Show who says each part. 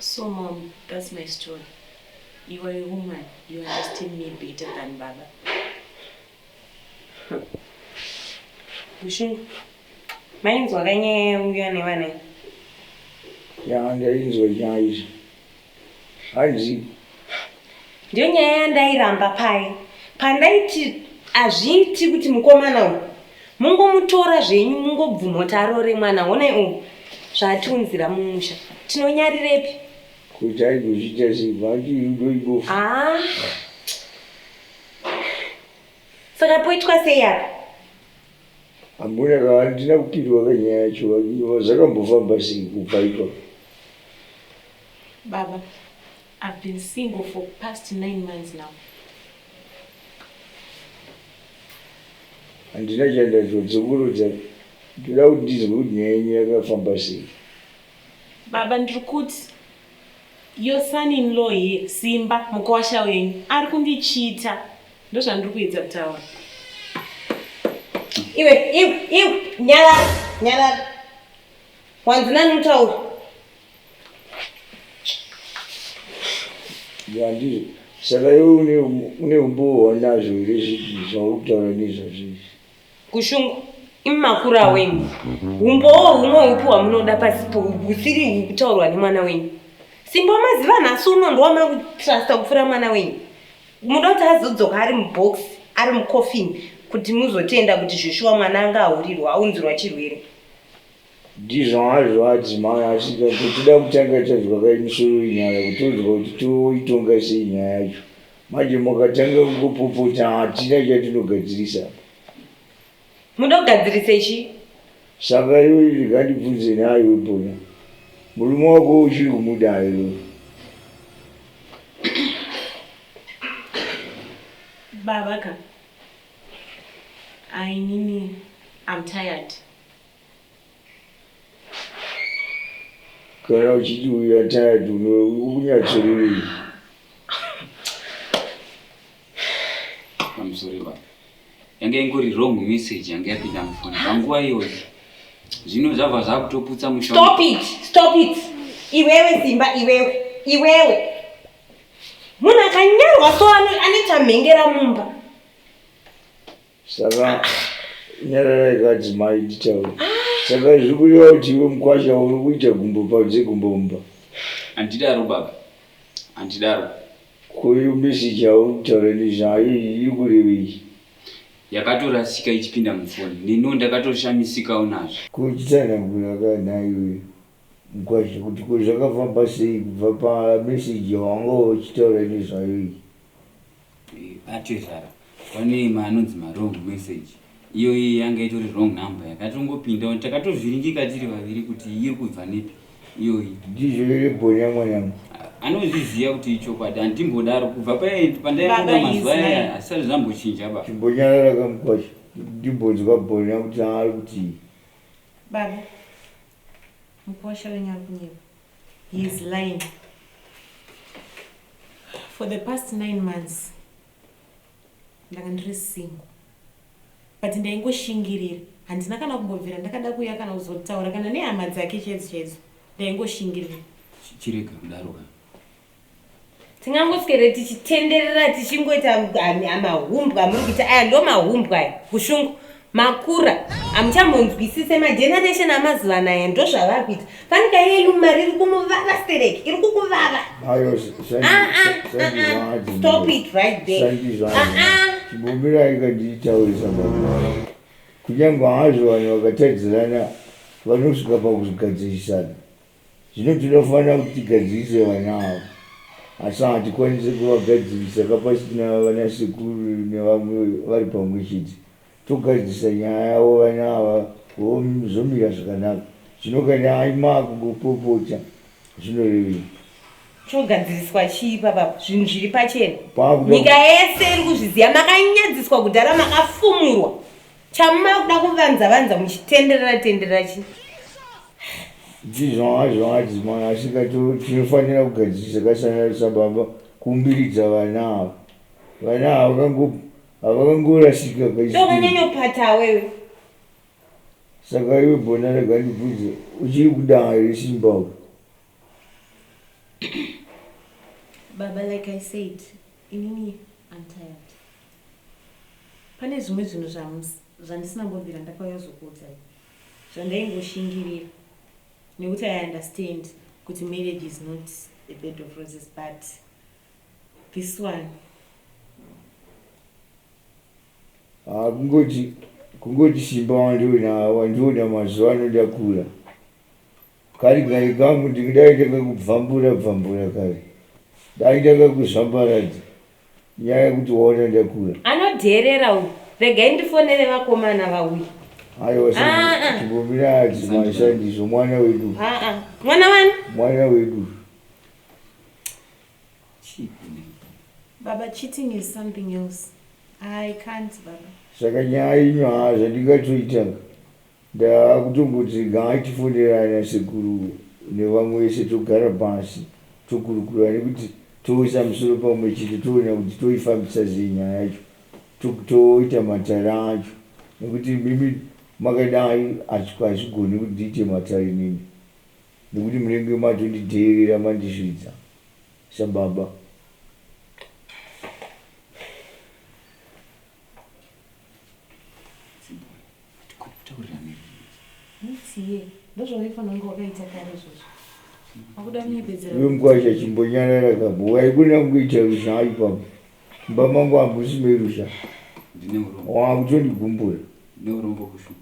Speaker 1: So mom, that's my story. You are a woman, you understand me better than baba.
Speaker 2: Bushungu, mainzwa ka nyaya yauya nevana iyi?
Speaker 3: Ya ndainzwa nyaya izvi. Hanzi
Speaker 2: Ndiyo nyaya yandairamba paye pandaiti hazviiti kuti mukomana uyu mungomutora zvenyu mungobvuma kuti aroore mwana honai uyu zvaatiunzira mumusha tinonyarirepi?
Speaker 3: Kuti aigozviita sei vati rudo ibofu.
Speaker 2: Ah. Saka poitwa sei apa?
Speaker 3: Hamuna ka handina kupindwa ka nyaya yacho zvakambofamba sei kubva ipapo.
Speaker 1: Baba, I've been single for past 9 months now.
Speaker 3: Handina chandacho dzokorodza ndoda kuti ndinzwe kuti nyaya yenyu yakafamba sei.
Speaker 1: Baba ndiri kuti your son in law here Simba mukuwasha wenyu ari kundichita ndozvandiri kuedza kutaura.
Speaker 2: Iwe iwe iwe nyarara nyarara wanzi nani utaura.
Speaker 3: Ya ndizvo saka iwe une une umbowo hwanazvo here zvauri kutaura nezvazvo izvi.
Speaker 2: Kushungu imi makura wenyu umbowo humwe hupi hwamunoda pasipo husiri hukutaurwa nemwana wenyu Simba wamaziva nhasi uno ndowamakutrasta kupfuura mwana wenyu muda kuti azodzoka ari mubox ari mucoffin kuti muzotenda kuti zveshuwa mwana anga ahurirwa aunzirwa chirwere
Speaker 3: Ndizvo hazvo adzimai asi toda kutanga tanzwa kai misoro yenyaya kuti tonzwa kuti toitonga sei nyaya yacho manje mukatanga kungopopota hatina chatinogadzirisa apa.
Speaker 2: Muda kugadzirise chii?
Speaker 3: Saka iwe rega ndibvunze nhai Bona murume wako uchiri kumuda here?
Speaker 1: Baba ka ainini I'm tired.
Speaker 3: Kana uchiti we are tired ukunyatsorevei?
Speaker 4: Pamusoro baba. Yanga ingori wrong message yanga yapinda mufoni panguva iyoyi. Zvino zvabva zvakutoputsa musha.
Speaker 2: Stop it! Stop it! Iwewe Simba iwewe. Iwewe. Munhu akanyarwa so anoita mhengera mumba.
Speaker 3: Saka nyararai kadzimai nditaure. Saka zviri kureva kuti iwe mukwasha uri kuita gumbo panze gumbo mumba.
Speaker 4: Handidaro baba. Handidaro.
Speaker 3: Ko iyo message yauri kutaura nezvayo iyi iri kurevei?
Speaker 4: Yakatorasika ichipinda mufoni. Neniwo ndakatoshamisikawo nazvo.
Speaker 3: Ko chitsanangura ka nhaiwe mukwasha kuti ko zvakafamba sei kubva pamessage yawanga uchitaura nezvayo iyi?
Speaker 4: Atezvara pane anonzi mawrong message iyoyi yanga itori wrong number yakatongopinda takatovhiringika tiri vaviri kuti iri kubva nepi iyoyi.
Speaker 3: Ndizvo here Bonya mwanangu?
Speaker 4: Anozviziva kuti ichokwadi handimbodaro kubva pandaibuda mazuva aya asati zvambochinja ba.
Speaker 3: Chimbonyarara kamukwasha ndimbonzwa Bonya kuti ari kutii.
Speaker 1: Baba mukwasha wenyu ari kunyepa. He is lying. For the past 9 months ndanga ndiri single but ndaingoshingirira handina kana kumbobvira ndakada kuuya kana kuzotaura kana nehama dzake chaidzo chaidzo ndaingoshingirira.
Speaker 4: Chirega kudaro ka.
Speaker 2: Tingangoswere tichitenderera tichingoita mahumbwe amuri kuita aya ndo mahumbwe aya kushungu makura hamuchambonzwisise mageneration amazuva anaya ndo zvavari kuita fanika iyeyu mari iri kumuvava stereki iri kukuvava ah, ah, ah, stop it right there
Speaker 3: chimbomirai kanditaurisa baba kunyange hazvo vanhu vakatadzirana vanosvika pakugadzirisana Zvino tinofanira kuti tigadzirise vana ava asi hatikwanise kuvagadzirisa ka pasina vana sekuru nevamwe vari pamwe chete. Togadzirisa nyaya yavo vana ava zvomira zvakanaka. Zvino kana maakungopopota zvinorevei?
Speaker 2: Chogadziriswa chii ipapa zvinhu zviri pachena nyika yese iri kuzviziva makanyadziswa kudhara makafumurwa Chamakuda kuvanza vanza muchitenderera tenderera chi.
Speaker 3: Ndizvo hazvo adzimai asi tinofanira kugadzirisa kasana sababa kuumbiridza vana ava. Vana ava havakangorasika
Speaker 2: kaisi. Ndokanyanyopata wewe.
Speaker 3: Saka iwe Bona rega ndibvunze uchiri kuda here Simba uyu?
Speaker 1: Baba, like I said, inini I'm tired. Pane zvimwe zvinhu zvandisina kumbobvira ndakauya zokuudzai, zvandaingoshingirira nekuti I understand kuti marriage is not a bed of roses, but this one.
Speaker 3: Ah, kungoti kungoti simba wandiona wandiona mazuva ano ndakura. Kare kare kangu ndingadai ndakakubvambura bvambura kare. Dai ndakakuzvambaradza. Nyaya yekuti waona ndakura.
Speaker 2: Anodheerera uyu. Regai ndifonere vakomana vauye.
Speaker 3: Aiwa
Speaker 2: Ah, ah.
Speaker 3: chimbomira adzimai sandizvo mwana wedu.
Speaker 2: Ah, ah. Mwana wani?
Speaker 3: Mwana wedu.
Speaker 1: Baba, cheating is something else. I can't, baba.
Speaker 3: Saka nyaya yenyu haa zvandingatoita Ndakutongoti ngaatifonerane sekuru nevamwe vese togara pasi tokurukura nekuti toisa musoro pamwe chete toona kuti toifambisa sei nyaya yacho toita matare acho nekuti mimi makadai hazvigoni kuti ndiite matare nemi nekuti munenge matondidheerera mandizvidza sababa.
Speaker 1: Nitiye, ndozvawaifanira kunge wakaita kare izvozvo. Wakuda kunyepedzera.
Speaker 3: Iwe mukwasha chimbonyarara kambo waigona kungoita ruzha ipapo. Mumba mangu hamusi meruzha.
Speaker 4: Ndine urombo.
Speaker 3: Wakutonigumbura.
Speaker 4: Ndine urombo kushu.